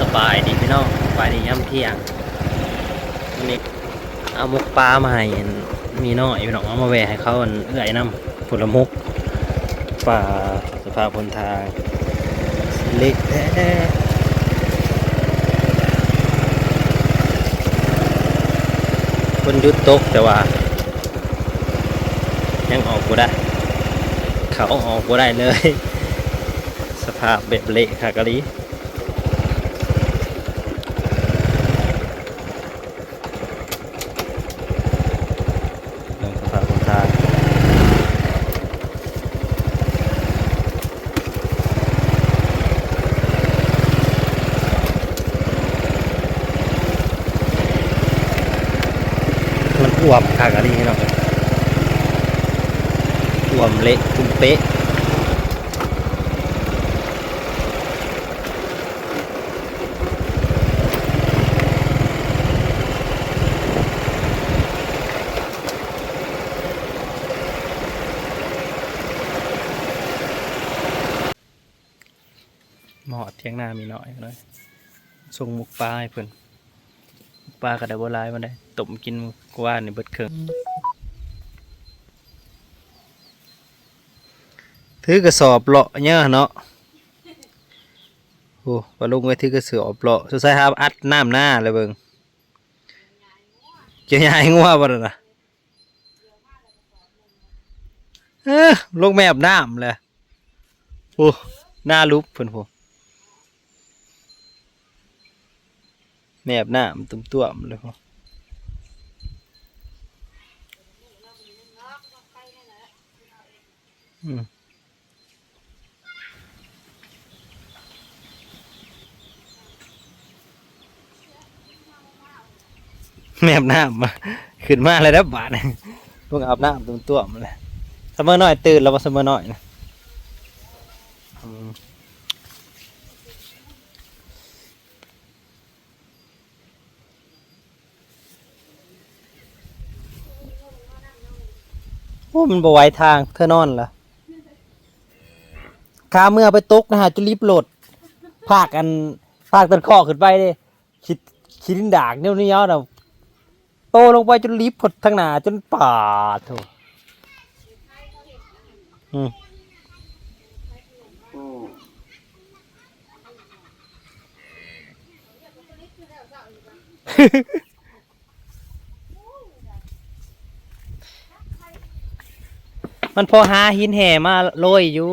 ສະບາຍດີພີ່ນ້ອງ ສະບາຍດີຍາມທ່ຽງ. ມື້ນີ້ເອົາໝົກປາມາໃຫ້ອັນໝີນ້ອຍພີ່ນ້ອງ ເອົາມາແວ່ໃຫ້ເຂົາອັນເອື້ອຍນຳ ພຸ້ນລະໝົກປາ. ສະພາບຫົນທາງເລະແທ້ ຝົນຢຸດຕົກແຕ່ວ່າຍັງອອກບໍ່ໄດ້ ເຂົ້າອອກບໍ່ໄດ້ເລີຍ ສະພາບແບບເລະຄັກອີ່ຫຼີ. ເບິ່ງສະພາບຫົນທາງ ມັນອວມຄັກອີ່ຫຼີເນາະ ອວມເລະຕຸ້ມເປະ. ມາຮອດຖຽງນາມີນ້ອຍເລີຍ ສົ່ງໝົກປາໃຫ້ເພິ່ນ. ໝົກປາກໍໄດ້ບໍ່ຫຼາຍປານໃດ ຕົ້ມກິນມື້ວານນີ້ເບິດເຄິ່ງ. ຖືກະສອບເລາະເຍາະເນາະ. ໂອ້ ປ້າລຸງເອີຍ ຖືກະສອບເລາະ ສົງໄສຫາອັດນ້ຳນາແລ້ວເບິ່ງ. ກ່ຽວຫຍ້າໃຫ້ງົວບໍ່ນັ້ນນະ? ເອີ ລົງແມ່ອາບນ້ຳແຫຼະ. ໂອ້ ນາຫຼຸບເພິ່ນພຸ້ນ ແມ່ອາບນ້ຳຕົວມໆເລີຍພຸ້ນ. ອືມ ແມ່ອາບນ້ຳ ຂຶ້ນມາແລ້ວເດີ້ບາດນີ້ ລົງອາບນ້ຳຕົວມໆແລ້ວ. ສະເໝີນ້ອຍຕື່ນແລ້ວບໍ່ ສະເໝີນ້ອຍນະ? ອືມ. ໂອ້ ມັນບໍ່ໄຫວທາງ ເທື່ອນອນລະ ຂາເມືອໄປຕົກນະຫາ ຈຸລິບໂລດ ພາກອັນ ພາກຕົ້ນຄໍ້ຂຶ້ນໄປເດ້ ຂີ້ ຂີ້ດິນດາກໜຽວໆນະ ໂຕລົງໄປຈົນລິບໂພດທາງໜ້າ ຈົນປາດໂທ້. ອືມ ມັນພໍຫາຫີນແຮ່ມາໂລຍຢູ່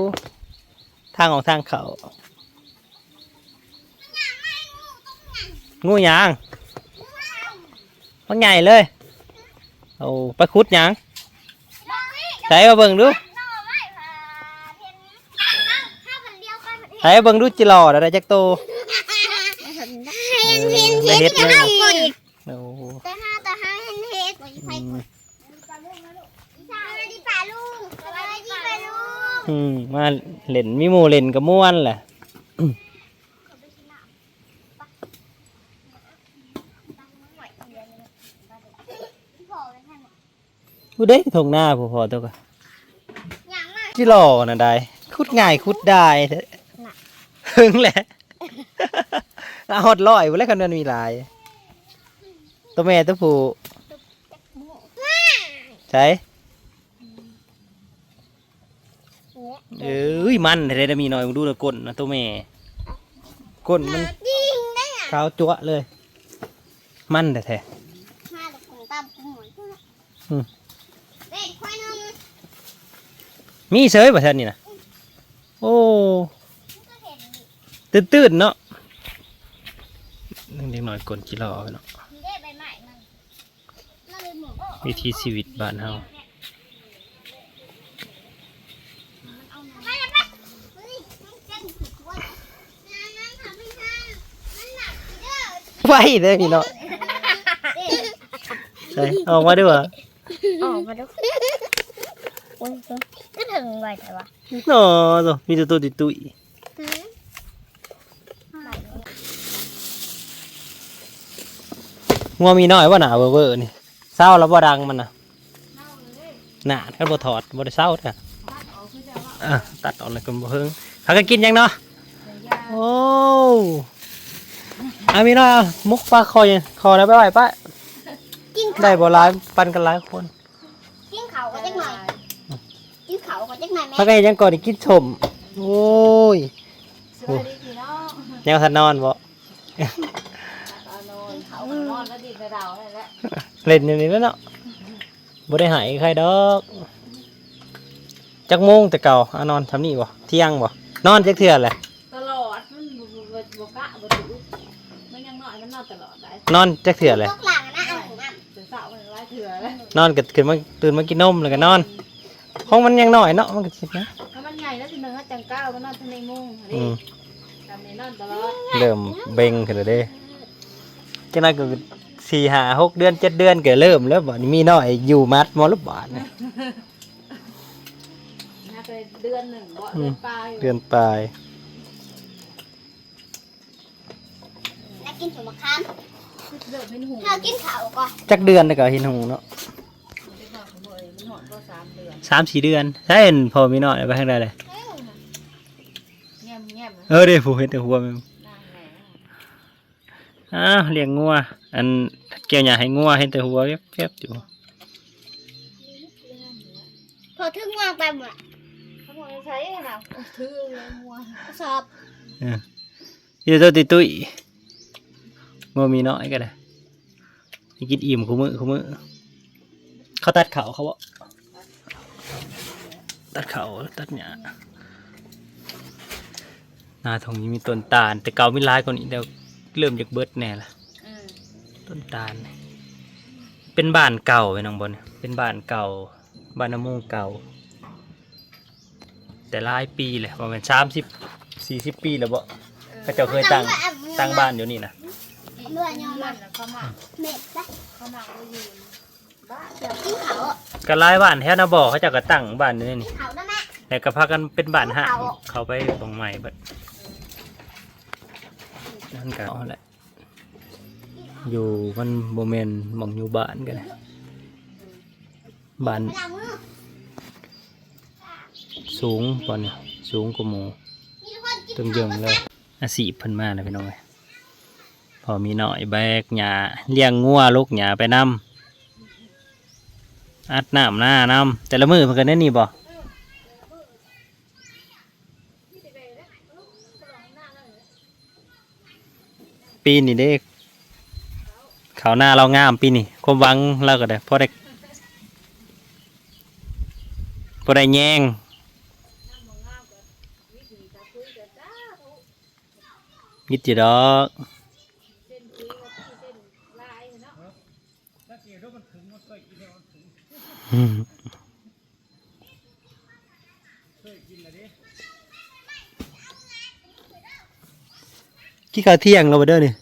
ທາງອອກທາງເຂົ້າ. ງູຫຍັງ? ບັກໃຫຍ່ເລີຍ. ໂອ້ ໄປຂຸດຫຍັງ? ໃສມາເບິ່ງດູ. ໃສມາເບິ່ງດູ ຈິຫຼໍ່ໄດ້ຈັກໂຕ? ເອີ ໄດ້ເຫັດເລີຍ. ໂອ້ ແຕ່ຫາ ແຕ່ຫາເຫັນເຫັດ. ອືມ ສະບາຍດີປ້າລຸງ ສະບາຍດີປ້າລຸງ. ອືມ ມາຫຼິ້ນ ມີໝູ່ຫຼິ້ນກໍມ່ວນແຫຼະ. ຜູ້ໃດທົ່ງນາ ພໍ່ໆ ຕົວກະ ຈິຫຼໍ່ນະໄດ໋ ຂຸດງ່າຍຂຸດດາຍແທ້. ນະ ເຫິງແຫຼະ ລະຮອດຮ້ອຍພຸ້ນແຫຼະ ຄັນມັນມີຫຼາຍ. ຕົວແມ່ຕົວຜູ້? ໃສ? ເອີຍ ມັນແທ້ໆ ມີນ້ອຍ ເບິ່ງດູນະ ກົ້ນນະ ໂຕແມ່ ກົ້ນມັນຂາວຈັ້ວະເລີຍ ມັນແທ້ໆ. ອືມ ມີເສີຍບໍ່ແຖວນີ້ນະ? ໂອ້ ຕື່ນໆເນາະ ເດັກນ້ອຍກົ້ນຈິຫຼໍ່ເນາະ. ວິຖີຊີວິດບ້ານເຮົາ ໄວເດ້ພີ່ນ້ອງ. ໃສ ອອກມາດູຫວາ ອອກມາດູ. ໂອ້ຍ ຄືເຖິງໄວແທ້ວະ ເນາະ. ມີແຕ່ໂຕຕຸ້ຍໆ. ອືມ ງົວມີນ້ອຍບໍ່ໜ້າເວີໆນີ້ ເຊົາແລ້ວບໍ່ດັງມັນນະ. ໜ້າ ຄັນບໍ່ຖອດບໍ່ໄດ້ເຊົາເດີ້. ເອີ ຕັດອອກແລ້ວກໍບໍ່ເຫິງ. ພາກັນກິນຫຍັງເນາະ? ໂອ້ ອາ ມີນ້ອຍ ໝົກປາຄໍ ຄໍນະ ໄປໄຫວ້ປະ ກິນເຂົ້າ ໄດ້ບໍ່ຫຼາຍ ປັນກັນຫຼາຍຄົນ ກິນເຂົ້າກໍຈັກໜ່ອຍ ກິນເຂົ້າກໍຈັກໜ່ອຍແມ່ ພາກັນເຮັດຫຍັງກ່ອນນີ້ ກິນສົ້ມ ໂອ້ຍ ສະບາຍດີພີ່ນ້ອງ ຍັງບໍ່ທັນນອນບໍ່ ອາ ນອນ ກິນເຂົ້າ ນອນແລ້ວດິນດາວນັ້ນແຫຼະ ເລ່ນຢູ່ນີ້ແຫຼະເນາະ ບໍ່ໄດ້ໃຫ້ໃຄດອກ ຈັກໂມງແຕ່ເກົ່າ ອາ ນອນຊ່ຳນີ້ບໍ່ ທ່ຽງບໍ່ ນອນຈັກເທື່ອແຫຼະ ຕະຫຼອດ ມັນບໍ່ ບໍ່ ບໍ່ກະບໍ່ຖືກ ມັນຍັງນ້ອຍ ມັນນອນຕະຫຼອດໄດ໋ ນອນຈັກເທື່ອແຫຼະ ຕອນເຊົ້າມັນຫຼາຍເທື່ອແລ້ວ ນອນກໍຂຶ້ນມາ ຕື່ນມາກິນນົມ ແລ້ວກໍນອນ ຂອງມັນຍັງນ້ອຍເນາະ ມັນກໍຊິນະ ຖ້າມັນໃຫຍ່ແລ້ວຊິໜຶ່ງ ເຮົາຈັ່ງກ້າວມານອນທາງໃນມຸ້ງຫັ້ນເດ້ ອືມ ຈຳແນ່ນອນຕະຫຼອດ ເລີ່ມເບັ່ງຂຶ້ນແລ້ວເດ້ ຈັກໜ້ອຍກໍສີ່ ຫ້າ ຫົກເດືອນ ເຈັດເດືອນ ກໍເລີ່ມແລ້ວ ບາດນີ້ມີນ້ອຍຢູ່ມັດໝົດແລ້ວບາດນີ້ ຫາໄປເດືອນໜຶ່ງບໍ່ ອືມ ເດືອນປາຍ ເດືອນປາຍ ແລ້ວກິນສົມບັກຂາມ ເລີ່ມເຫັນຫຸ່ງ ຖ້າກິນເຂົ້າກໍ ຈັກເດືອນແລ້ວກໍເຫັນຫຸ່ງເນາະ ມັນຮອດບໍ່ສາມເດືອນ ສາມສີ່ເດືອນ ໃຊ້ເຫັນພໍ່ມີນ້ອຍໄປທາງໃດເລີຍ ແງມໆ ເອີ ເດ້ ຜູ້ເຫັນແຕ່ຫົວແມ່ນ ນາງແມ່ ອ້າວ ລ້ຽງງົວ ອັນ ກ່ຽວຫຍ້າໃຫ້ງົວ ເຫັນແຕ່ຫົວແວບໆຢູ່ ພໍຖືງົວໄປໝົດ ເຂົາບໍ່ໃຊ້ນະ ຖືງົວ ກະສອບ ເອີ ຢູ່ໂຕຕຸ້ຍໆ ງົວມີນ້ອຍກໍໄດ້ ໃຫ້ກິນອີ່ມຄູ່ມື້ ຄູ່ມື້ ເຂົາຕັດເຂົ້າເຂົາບໍ່ ຕັດເຂົ້າ ຕັດຫຍ້າ ນາທົ່ງນີ້ມີຕົ້ນຕານ ແຕ່ເກົ່າມີຫຼາຍກວ່ານີ້ ແຕ່ເລີ່ມຈາກເບິດແນ່ລະ ອືມ ຕົ້ນຕານ ເປັນບ້ານເກົ່າພີ່ນ້ອງ ບ່ອນນີ້ ເປັນບ້ານເກົ່າ ບ້ານນາມຸງເກົ່າ ແຕ່ຫຼາຍປີແລ້ວ ບໍ່ແມ່ນສາມສິບ ສີ່ສິບປີແລ້ວບໍ່ ເອີ ເຂົາເຈົ້າເຄີຍຕັ້ງ ຕັ້ງບ້ານຢູ່ນີ້ນະ ເມື່ອຍອມມັນ ເຂົາມາ ແມ່ນປະ ເຂົາມາຢູ່ ບ້ານ ກິນເຂົ້າ ກໍຫຼາຍບ້ານແຖວນາບໍ່ ເຂົາເຈົ້າກໍຕັ້ງບ້ານຢູ່ໃນນີ້ ເຂົ້ານະແມ່ ແລ້ວກໍພາກັນເປັນບ້ານຮ້າງ ເຂົ້າ ເຂົ້າໄປໝ່ອງໃໝ່ເບິດ ນັ້ນກໍເອົາແຫຼະ ຢູ່ມັນບໍ່ແມ່ນໝ່ອງຢູ່ບ້ານກໍໄດ້ ບ້ານສູງ ບ່ອນນີ້ສູງກວ່າໝູ່ ເຖິງເຢິງເລີຍ ອາຊີບເພິ່ນມາແລ້ວພີ່ນ້ອງເອີຍ ພໍ່ມີນ້ອຍແບກຫຍ້າ ລ້ຽງງົວ ຫຼົກຫຍ້າໄປນຳ ອັດນ້ຳນານຳ ແຕ່ລະມື້ເພິ່ນກໍແນວນີ້ບໍ່? ປີນີ້ເດ້ ເຂົ້ານາລາວງາມປີນີ້ ຄວາມຫວັງລາວກໍໄດ້ ພໍໄດ້ ພໍໄດ້ແຍງ ມິດຢູ່ດອກ ກິນເຂົ້າທ່ຽງແລ້ວບໍ່ເດີນີ້?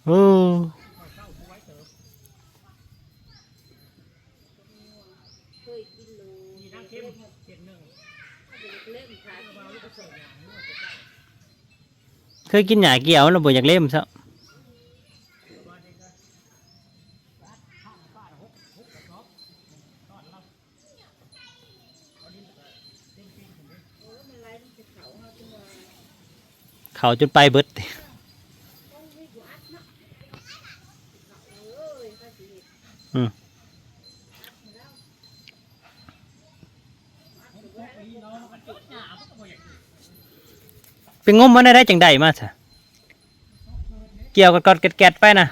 ໂອ້ ເຄີຍກິນຫຍ້າກ່ຽວແລ້ວບໍ່ຢາກເລັມຊ້ຳ. ເຂົ້າຈົນໄປເບິດ ອືມ ໄປງົມມາແນວໃດຈັ່ງໄດ້ມາຊະ? ກ່ຽວກັດໆແກັດໆໄປນະ.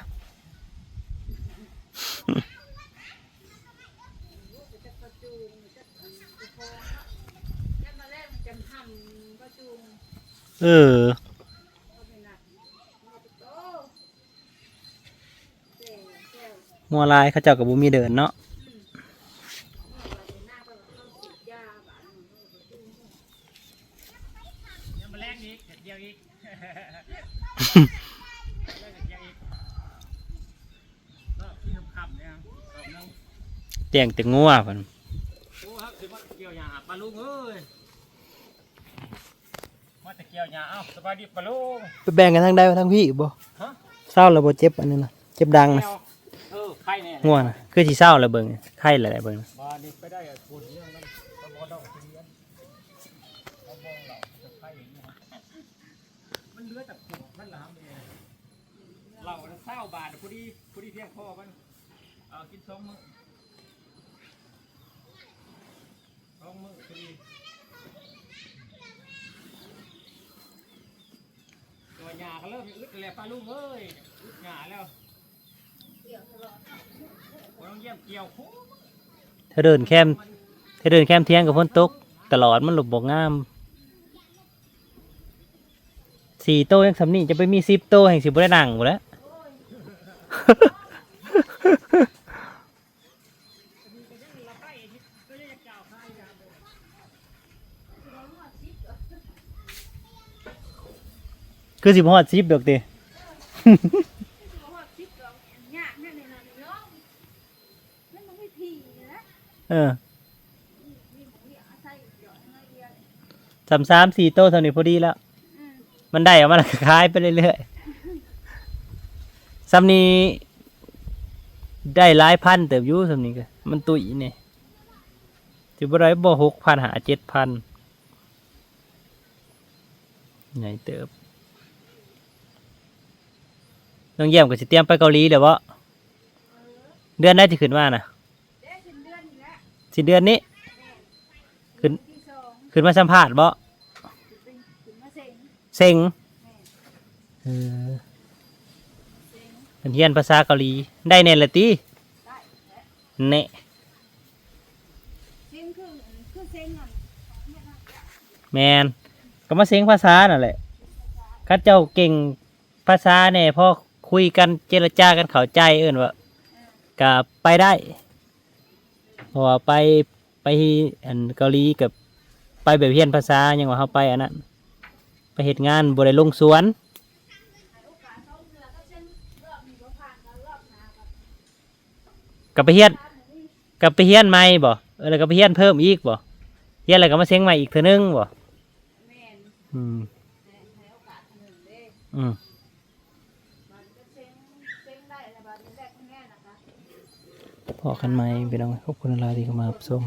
ເອີ ງົວຫຼາຍ ເຂົາເຈົ້າກໍບໍ່ມີເດີ່ນເນາະ. ລ້ຽງແຕ່ງົວເພິ່ນ. ໂອ້ ເຮົາຊິມາກ່ຽວຫຍ້າປາລຸງເອີຍ ມາແຕ່ກ່ຽວຫຍ້າ. ເອົ້າ ສະບາຍດີປາລຸງ. ໄປແບ່ງກັນທາງໃດ ທາງພີ້ບໍ່? ຮະ? ເຊົາແລ້ວບໍ່? ເຈັບອັນນີ້ນະ ເຈັບດັງນະ. ເອີ ໄຄແນ່ ງົວນະ ຄືຊິເຊົາແລ້ວເບິ່ງ ໄຄແລ້ວເບິ່ງ. ບາດນີ້ໄປໄດ້ຜົນເລື່ອງນັ້ນ ກໍບໍ່ຕ້ອງໄປຮຽນ ເຂົາບໍ່ເລົ່າ ໄຄຢູ່. ມັນເຫຼືອແຕ່ ເຫຼົ້າຊາວບາດ ພໍດີ ພໍດີພຽງພໍມັນ ເອົາກິນສອງມື້ ສອງມື້ພໍດີ ຕົວຫຍ້າກໍເລີ່ມອຶດແລ້ວ ປ້າລຸງເອີຍ ອຶດຫຍ້າແລ້ວ ບໍ່ຕ້ອງຢ້ຽມກ່ຽວໂຄ ຖ້າເດີນແຄມ ຖ້າເດີນແຄມທຽງກໍຝົນຕົກຕະຫຼອດ ມັນລະບໍ່ງາມ ສີ່ໂຕຍັງສ່ຳນີ້ ຈະໄປມີສິບໂຕແຮ່ງຊິບໍ່ໄດ້ນັ່ງພຸ້ນແຫຼະ ຄືຊິບໍ່ຮອດສິບດອກຕິ ເອີ ຊ່ຳສາມສີ່ໂຕສ່ຳນີ້ພໍດີແລ້ວ ມັນໄດ້ອອກມາແລ້ວກໍຂາຍໄປເລື້ອຍໆ ສ່ຳນີ້ໄດ້ຫຼາຍພັນເຕີບຢູ່ ສ່ຳນີ້ກໍມັນຕຸ້ຍນີ້ ຊິບໍ່ໄດ້ບໍ່ ຫົກພັນຫາເຈັດພັນ ໃຫຍ່ເຕີບ ນ້ອງຢ້ຽມກໍຊິຕຽມໄປເກົາຫຼີແລ້ວເບາະ ເດືອນໃດຊິຂຶ້ນມານະ ສິ້ນເດືອນນີ້ ຂຶ້ນ ຂຶ້ນມາສຳພາດເບາະ ເສັງ ເອີ ເພິ່ນຮຽນພາສາເກົາຫຼີໄດ້ແດ່ລະຕິ ແນ່ ແມ່ນ ກໍມາເສັງພາສານັ້ນແຫຼະ ຄັນເຈົ້າເກັ່ງພາສາແດ່ ພໍຄຸຍກັນເຈລະຈາກັນເຂົ້າໃຈ ເອີ້ນວ່າ ກໍໄປໄດ້ ເພາະວ່າໄປ ໄປອັນເກົາຫຼີກໍໄປແບບຮຽນພາສາ ຫຍັງວ່າເຮົາໄປອັນນັ້ນ ໄປເຮັດງານ ບໍ່ໄດ້ລົງສວນ ກໍໄປຮຽນ ກໍໄປຮຽນໃໝ່ບໍ? ເອີ ແລ້ວກໍໄປຮຽນເພີ່ມອີກບໍ? ຮຽນແລ້ວກໍມາເສັງໃໝ່ອີກເທື່ອໜຶ່ງບໍ? ອືມ ອືມ ພໍ້ກັນໃໝ່ພີ່ນ້ອງ ຂອບຄຸນຫຼາຍທີ່ເຂົ້າມາຮັບຊົມ.